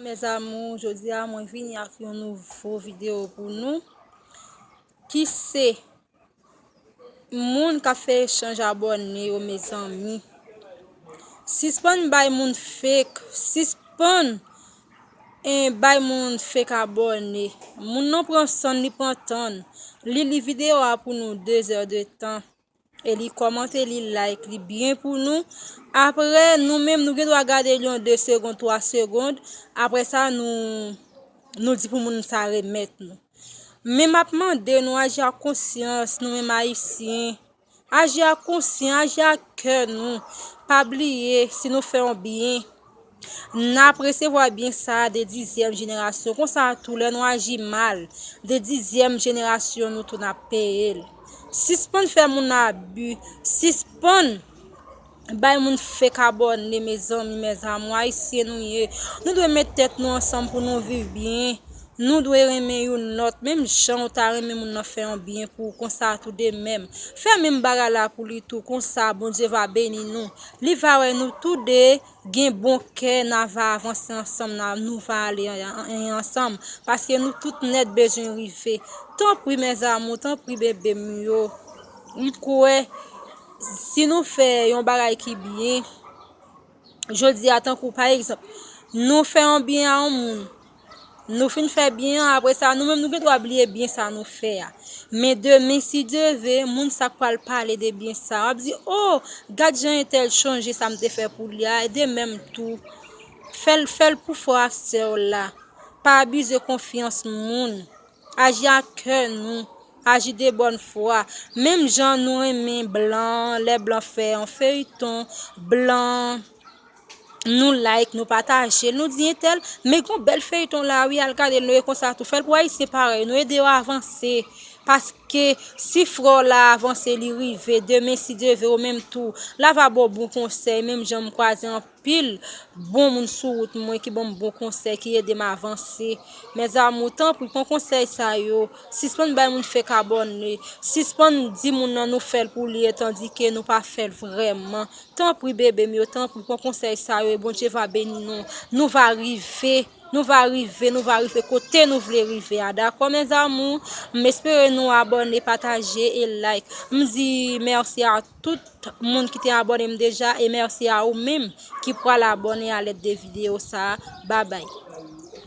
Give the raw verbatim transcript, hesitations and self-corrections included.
Mes amours, jodi a mwen vini ak yon nouvo videyo pou nou, ki se moun k ap fè echanj abòne yo, mezanmi. Sispann bay moun fake, sispann, eh, bay moun fake abòne. Moun nan pran san, li pran tan. Li li videyo a pou nou de zè de tan. E li kòmante, li like, li byen pou nou. Apre, nou menm, nou gen dwa gade li yon de segonn, twa segonn. Apre sa, nou, nou di pou moun sa remèt nou. Men m ap mande nou aji ak konsyans, nou menm Ayisyen. Aji ak konsyans, aji ak kè nou. Pa bliye, si nou fè yon byen, n ap resevwa byen sa a de dizyèm jenerasyon. Konsa tou, lè nou aji mal, de dizyèm jenerasyon nou tou n ap peye l. Sispann fè moun abi, sispann bay moun fake abòne, mezanmi, mes amours, Ayisyen nou ye. Nou dwe met tèt nou ansanm pou nou viv byen. Nou dwe renmen youn lòt, menm jan ou ta renmen moun nan fè yon byen pou ou, konsa tou de menm. Fè menm bagay la pou li tou, konsa Bondye va beni nou. Li va wè nou tou de gen bon kè, n a va avanse ansanm, n a, nou va ale an, an, an, ansanm. Paske nou tout nèt bezwen rive. Tanpri, mes amours, tanpri, bebe m yo. M kwè, si nou fè yon bagay ki byen, jodi a, tankou pa egzanp, nou fè yon byen a yon moun, nou fin fè byen an, apre sa, nou menm, nou gen dwa bliye byen sa nou fè a. Men demen, si Dye ve, moun sa k pral pale de byen sa, w ap di, "O, gad jan entèl chonje sa m te fè pou li a," e de menm tou. Fè l, fè l pou frè ak sè w la. Pa abize konfyans moun. Aji ak kè nou. Aji de bòn fwa. Menm jan nou renmen blan, lè blan fè yon feyton, blan, nou like, nou pataje l, nou di entèl, men gon bèl feyton la wi, al gade l, nou e konsa tou. Fè l pou Ayisyen parèy nou, ede yo avanse. Paske si frè w la avanse, li rive, demen si Dye ve, ou menm tou, la va ba w bon konsèy, menm jan m kwaze anpil bon moun sou wout mwen ki ban m bon konsèy, ki ede m avanse. Mes amours, tanpri, pran konsèy sa yo. Sispann bay moun fake abòne. Sispann di moun nan nou fè l pou li, etandike nou pa fè l vrèman. Tanpri, bebe m yo, tanpri, pran konsèy sa yo e Bondye va beni nou. Nou va rive, nou va rive, nou va rive kote nou vle rive a. Dakò, mes amours? M espere nou abòne, pataje e like. M di mèsi a tout moun ki te abòne m deja e mèsi a ou menm ki pral abòne a lèd de videyo sa a. Babay.